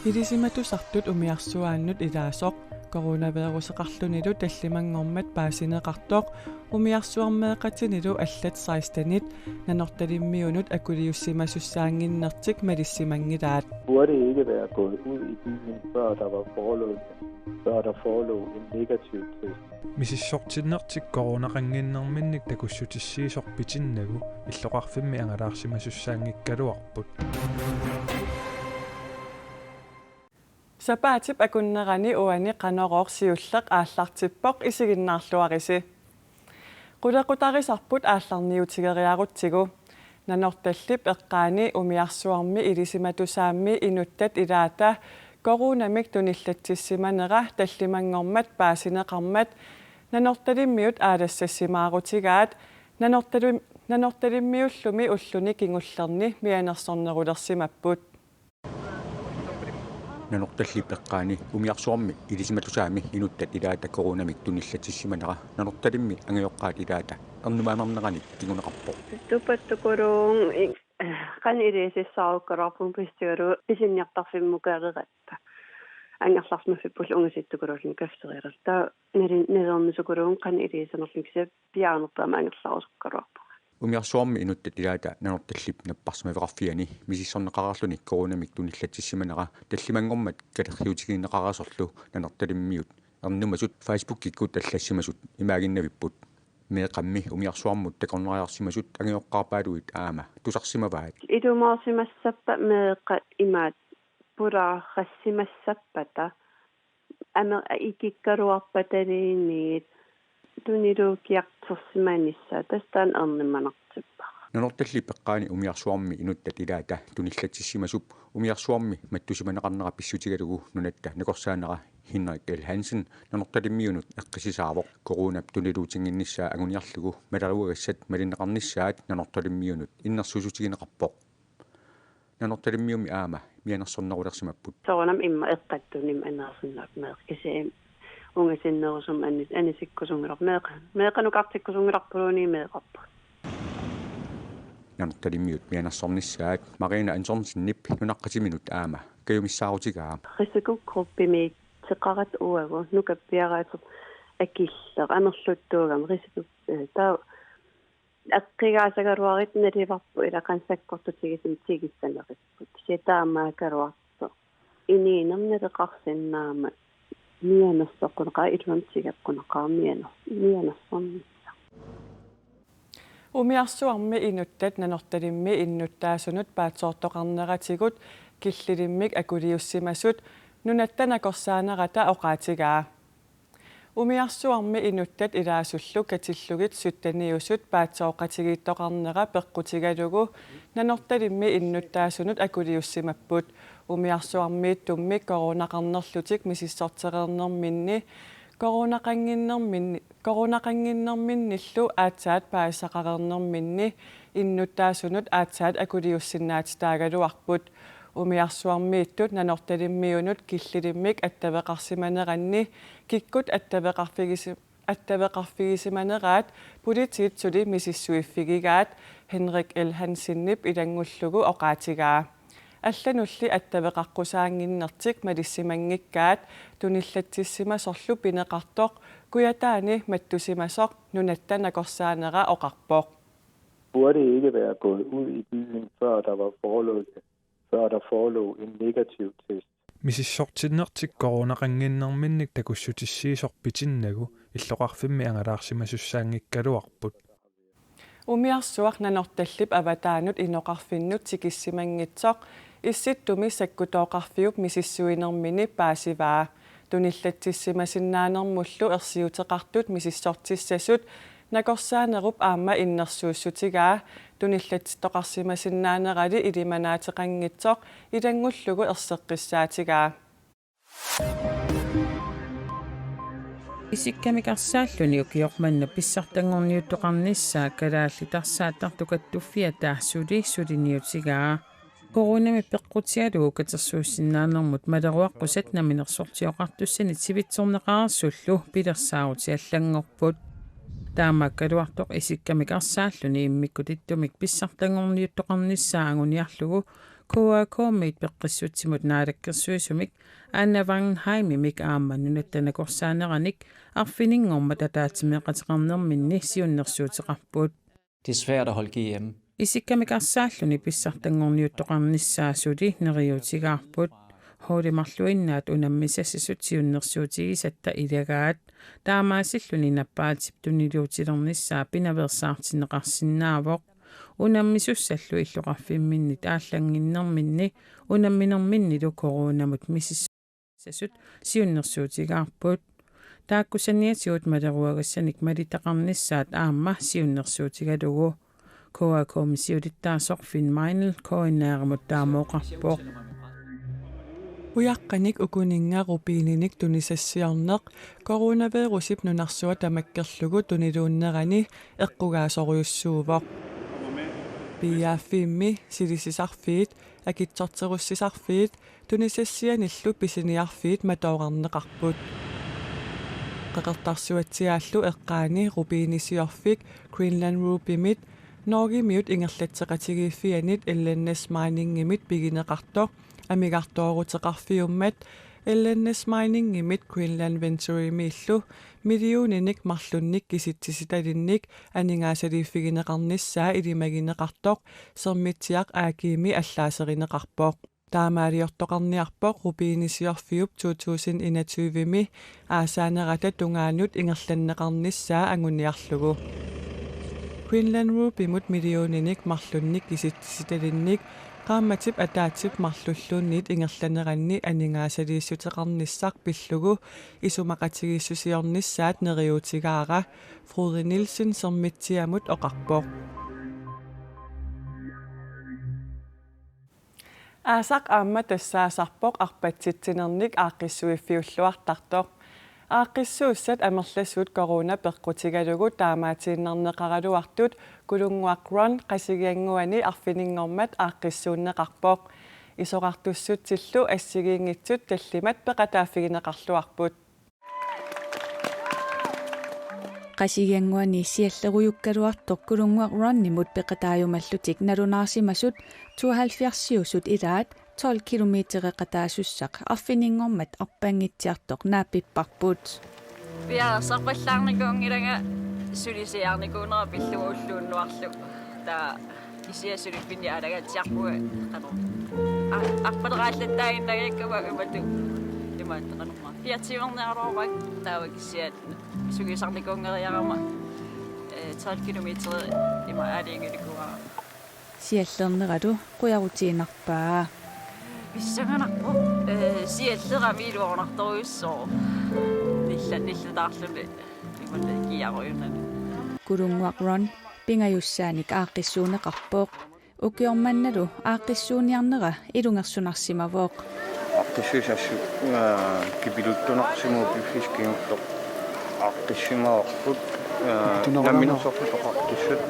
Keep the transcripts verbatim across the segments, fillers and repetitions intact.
Ilisimatusartut umiarsuaannut ilaasoq coronaviruseqarlunilu tallimanngormat paasineqartoq umiarsuarmeeqatinilu allat sekstenit Nanortalimmiunut akuliussimasussaannginnertik malissimanngilaat. Burde ikke være gået ud i byen, før der var forelå, før der forelå en negativ test. Misissortinnertik coronaqannginnerminnik takussutissiisoq pitinnagu illoqarfimmi angalaarsimasussaanngikkaluarput. Sapaatip akunnerani uani Qanorooq siulleq aallartippoq, isiginnaarluarisi. Qulequtarisarput aallarniutigeriarutsigu. Nanortallip eqqaani umiarsuarmi ilisimatusaammi inuttat ilaata coronamik tunillatsissimanera tallimanngormat paasineqarmat Nanortalimmiut aalassassimaarutigaat Nanortalim-, Nanortalimmiullumi ulluni kingullerni mianersornerulersimapput. Nanortallip eqqaani umiarsuarmi ilisimatusaammi inuttat ilaata coronamik tunillatsissimanera Nanortalimmi angajoqqaat ilaata ernumanerani kinguneqarpoq. Tupattukuluunniit qanoq iliuusissaarukkaluarpunga pissugalugu pisiniartarfimmukaaleratta. Angerlarsimaffipput ungasittukuluullugu kaffiseriarluta. Nali-, nalilernisukuluunniit qanoq iliuusinerlunga kisianni piaarnerpaamik angerlarusukkaluarpunga. Umiarsuarmi inuttat ilaata Nanortallip napparsimmaveqarfiani misissorneqareerluni coronamik tunillatsissimanera tallimanngormat kalerriutigineqareersorlu Nanortalimmiut ernumasut Facebookikkut allassimasut imaaginnavipput. Meeqqammi umiarsuarmut takornariarsimasut angajoqqaarpaaluit aamma tusarsimavaat. Ilumoorsimassappat meeqqat imaat pulaarsimassappata amer ikikkaluarpataliiniit tuniluukkiartorsimanissaat tassa taanna ernumanartippara. Nanortallip eqqaani umiarsuarmi inuttat ilaata tunillatsissimasup umiarsuarmi mattusimaneqarnera pissutigalugu nunatta nakorsaanera Henrik L. Hansen Nanortalimmiunut eqqissisaavoq coronap tuniluutinnginnissaa anguniarlugu maleruagassat malinneqarnissaat Nanortalimmiunut innersuussutigineqarpoq. Nanortalimmiummi aamma mianersornerulersimapput. Soorunami immaqa eqqattuunimi aneersinnaapput meeqqat kisianni ungasinnerusumik anis-, anisikkusunngilarput meeqqa-, meeqqanukartikkusunngilarpulluunniit meeqqarput. Nanortalimmiut mianersornissaat Marina Antonsenip nunaqqatiminut aamma kajumissaarutigaa. Risikogruppimiittoqarata uagut nukappiaraatit akilleq amerluttuugami risiko, eh, taava eqqigaasagaluarutta nalivarput ila qanoq sakkortutigisumik tigussaneripput. Kisianni taamaakkaluartoq inuunermi naleqarsinnaammat mianersoqquneqarpoq iluamik tigaqquneqarpoq mianer-, mianersornissaq. Umiarsuarmi inuttat Nanortalimmi innuttaasunut paatsoortoqarneratigut killilimmik akuliussimasut Nunatta Nakorsaanerata oqaatigaa. Umiarsuarmi inuttat ilaasullu katillugit sytteniusut paatsooqatigiittoqarnera peqqutigalugu Nanortalimmi innuttaasunut akuliussimapput. Umiarsuarmiittummi coronaqarnerlutik misissortereernerminni, coronaqannginnerminni, coronaqannginnerminnillu aatsaat paasisaqareernerminni innuttaasunut aatsaat akuliussinnaatitaagaluarput. Umiarsuarmiittut Nanortalimmiunut killilimmik attaveqarsimaneranni kikkut attaveqarfigisi-, attaveqarfigisimaneraat politiit suli misissuiffigigaat Henrik L. Hansenip ilanngullugu oqaatigaa. Allanulli attaveqaqqusaannginnertik malissimanngikkaat tunillatsissimasorlu pineqartoq Kujataani mattusimasoq Nunatta Nakorsaanera oqarpoq. Burde ikke være gået ud i byen, før der var forelå, før der forelå en negativ test. Misissortinnertik coronaqannginnerminnik takussutissiisoq pitinnagu illoqarfimmi angalaarsimasussaanngikkaluarput. Umiarsuaq Nanortallip avataanut inoqarfinnut tikissimanngitsoq Issittumi sakkutooqarfiup misissuinermini paasivaa. Tunillatsissimasinnaanermullu ersiuteqartut misissortissasut nakorsaanerup aamma innersuussutigaa, tunillatsittoqarsimasinnaanerali ilimanaateqanngitsoq ilanngullugu erseqqissaatigaa. Isikkamik arsaalluni ukioq manna pissartanngorniuttoqarnissaa Kalaallit Arsaattartut Kattuffiata suli suliniutigaa. Coronamik peqqutigalugu katersuussinnaanermut maleruaqqusat namminersortioqartussanit sivitsorneqareersullu pilersaarutit allanngorput. Taamaakkaluartoq isikkamik arsaalluni immikkutittumik pissartanngorniuttoqarnissaa anguniarlugu K A K-mit peqqissutsimut naalakkersuisumik Anna Wangenheimimik aamma nunatta nakorsaaneranik arfininngormat ataatsimeeqateqarnerminni siunnersuuteqarput. Det er svært at holde G M. Isikkamik arsaalluni pissartanngorniuttoqarnissaa suli neriuutigaarput. Holdit marluinnaat unammisassasut siunnersuutigisatta ilagaat. Taamaasilluni nappaatip tuniluutilernissaa pinaveersaartinneqarsinnaavoq. Unammisussallu illoqarfimminnit aallannginnerminni unamminerminnilu coronamut misissuisut siunnersuutigaarput. Taakku saniatigut maleruagassanik malittaqarnissaat aamma siunnersuutigalugu. K A K-mi siulittaasoq Finn Meinl K N R-imut taama oqarpoq. Ujaqqanik ukuninnga rubininik tunisassiorneq coronavirusip nunarsuaq tamakkerlugu tuniluunnerani eqqugaasorujussuuvoq. Piiaaffimmi silisisarfiit, akitsorterussisarfiit, tunisassianillu pisiniarfiit matoorarneqarput. Qeqertarsuatsiaallu eqqaani rubinisiorfik Greenland Rubymit Norgemiut ingerlatseqatigiiffianit L N S Miningimit pigineqartoq amigartooruteqarfiummat L N S Miningimit Greenland Venturemiillu millioninik marlunnik kisitsisitalinnik aningaasaliiffigineqarnissaa ilimagineqartoq Sermitsiaq A G-mi allaaserineqarpoq. Taamaaliortoqarniarpoq rubinisiorfiup to tusind enogtyve-mi aasaanerata tungaanut ingerlanneqarnissaa anguniarlugu. Greenland Rubymut millioninik marlunnik kisitsisitalinnik qaammatip ataatsip marlulluunniit ingerlaneranni aningaasaliissuteqarnissaq pillugu isumaqatigiissusiornissaat neriuutigaara, Frode Nielsen Sermitsiamut oqarpoq. Aasaq aamma tassaasarpoq arpatsitsinernik aaqqissuiffiulluartartoq. Aaqqissuussat amerlasuut corona peqqutigalugu taamaatiinnarneqaraluartut Kulunnguaq Run Qasigiannguani arfininngormat aaqqissuunneqarpoq. Isorartussutsillu assigiinngitsut tallimat peqataaffigineqarluarput. Qasigiannguani siallerujukkaluartoq Kulunnguaq Runimut peqataajumallutik nalunaarsimasut tooghalvfjerdsiusut ilaat tolv kilometereqataasussaq arfininngormat arpanngitsiartoq naappipparput. Piareersarpallaarnikuunngilanga sulisiarnikuunera pillugu ulluunnuarlu. Taava kisianni suliffinni aalagatsiarpunga qanoq. A-, arpaleraallattaaginnagaakkama imatut. Imaattoqarnerma. Fire timerniaraluarama taava kisianni sulisarnikuunngeriarama, eh, tolv kilometer ima aalajangiunikuuara. Siallerneralu qujarutiinnarpaa. Pissanganarpoq, eh, siallerami iluarunartorujussuuvoq. Nilla-, nillataarluni imaluunniit kiarujunani. Kulunnguaq Run pingajussaanik aaqqissuunneqarpoq. Ukioq mannalu aaqqissuunniarnera ilungersunarsimavoq. Aaqqissuussat assut, aa, kipiluttunarsimavoq piffissaq kingulleq aaqqissuussimavarput, aa, namminersorlutik oqartussat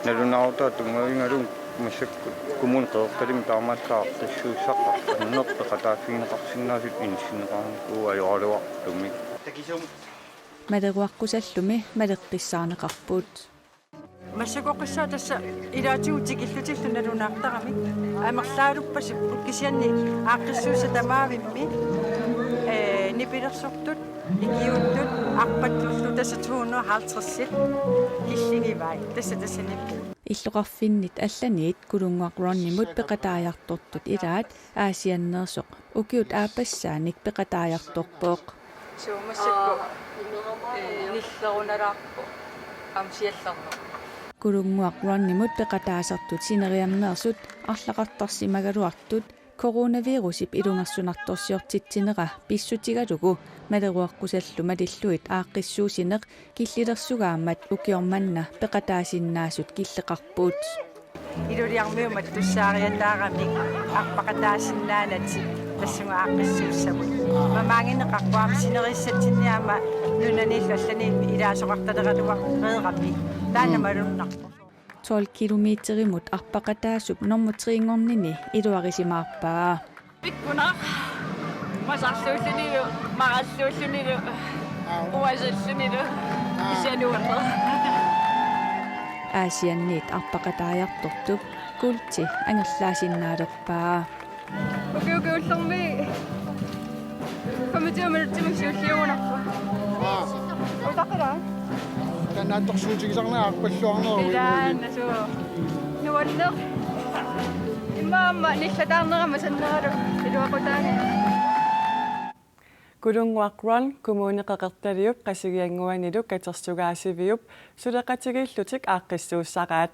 nalunaarutaat tunngavigalugu massakkut Kommune Qeqertalimmi taamaallaat aaqqissuussaqartarneq peqataaffigineqarsinnaasut inissinneqarnikuuvoq ajoraluartumik. Maleruaqqusallumi maleqqissaarneqarput. Massakkut oqassaaq tassa ilaatigut tikillutillu nalunaartaramik amerlaaluppasipput kisianni aaqqissuussat tamaavimmik, ee, nipilersortut, ikiuuttut, arpattullu tassa to hundrede og halvtreds killigivaat tassa tassaniippugut. Illoqarfinnit allaniit Kulunnguaq Runimut peqataajartortut ilaat Aasianneersoq ukiut aappassaanik peqataajartorpoq. Suumassakkut, ee, nillerunalaarpoq aamma siallerneq. Kulunnguaq Runimut peqataasartut sineriammeersut arlaqartarsimagaluartut coronavirusip ilungersunartorsiortitsinera pissutigalugu maleruaqqusallu malillugit aaqqissuussineq killilersugaammat ukioq manna peqataasinnaasut killeqarput. Iluliarmiut mattussaariataaramik arpaqataasinnaanatik tassunga aaqqissuussamut. Mamaanngineqarpoq aamma sineriassatsinni aamma nunaniillu allaniillu ilaasoqartaleraluareerami. Taanna malunnarpoq. Tolv kilometerimut arpaqataasup nummer tre-nngornini iluarisimaarpaa. Pikkunaq, masarluullunilu, maralluullunilu, uasallunilu, isianuarlu. Aasianniit arpaqataajartortup Kulti angerlaasinnaalerpaa. Ukiukiullermi femogtyve minutsimik siulliugunarpoq. Aa. Utaqqilaaq. Taanna atorsuutigisarneq aappalluarneruvoq. Ilaannasu. Nuanneq. Immaqa aamma nillataarnerama sanneralu iluaqutaanngilaq. Kulunnguaq Run Kommune Qeqertaliup Qasigiannguanilu katersugaasiviup suleqatigiillutik aaqqissuussaraat.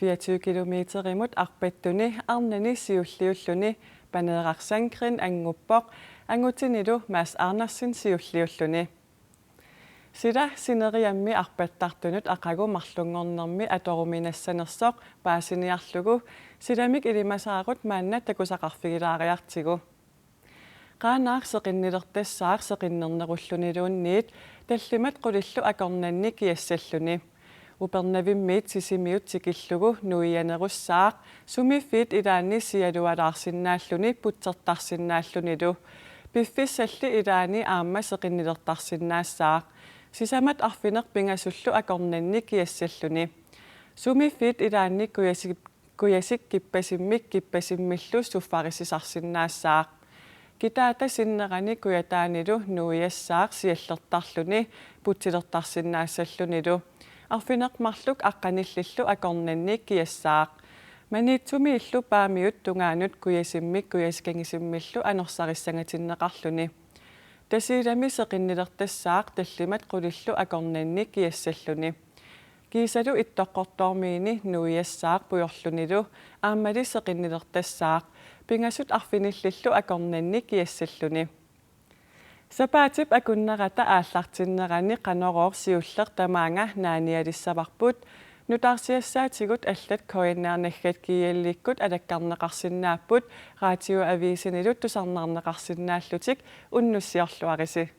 Fireogtyve kilometerimut arpattuni arnani siulliulluni Paneeraq Sandgreen anguppoq, angutinilu Mads Andersen siulliulluni. Sila sineriammi arpattartunut aqagu marlunngornermi atoruminassanersoq paasiniarlugu silamik ilimasaarut maanna takusaqarfigilaariartigu. Qaanaaq seqinnilertassaaq seqinnernerulluniluunniit tallimat qulillu akornanni kiassalluni. Upernavimmiit Sisimiut tikillugu nuianerussaaq, sumiiffiit ilaanni sialualaarsinnaalluni putsertarsinnaallunilu. Piffissalli ilaanni aamma seqinnilertarsinnaassaaq. Sisamat arfineq-pingasullu akornanni kiassalluni. Sumiiffiit ilaanni kujasi-, kujasik kippasimmik kippasimmillu suffarissisarsinnaassaaq. Kitaata sinnerani kujataanilu nuiassaaq siallertarluni putsilertarsinnaassallunilu. Arfineq-marluk aqqanillillu akornanni kiassaaq. Maniitsumiillu Paamiut tungaanut kujasimmik kujasikangisimmillu anorsarissangatinneqarluni. Tasiilami seqinnilertassaaq tallimat qulillu akornanni kiassalluni. Kiisalu Ittoqqortoormiini nuiassaaq pujorlunilu aammali seqinnilertassaaq, pingasut arfinillillu akornanni kiassalluni. Sapaatip akunnerata aallartinnerani Qanorooq siulleq tamaanga naanialissavarput. Nutaarsiassaatigut allat K N R naggat G L-ikkut alakkarneqarsinnaapput, Radioavisinilu tusarnaarneqarsinnaallutik. Unnussiorluarisi.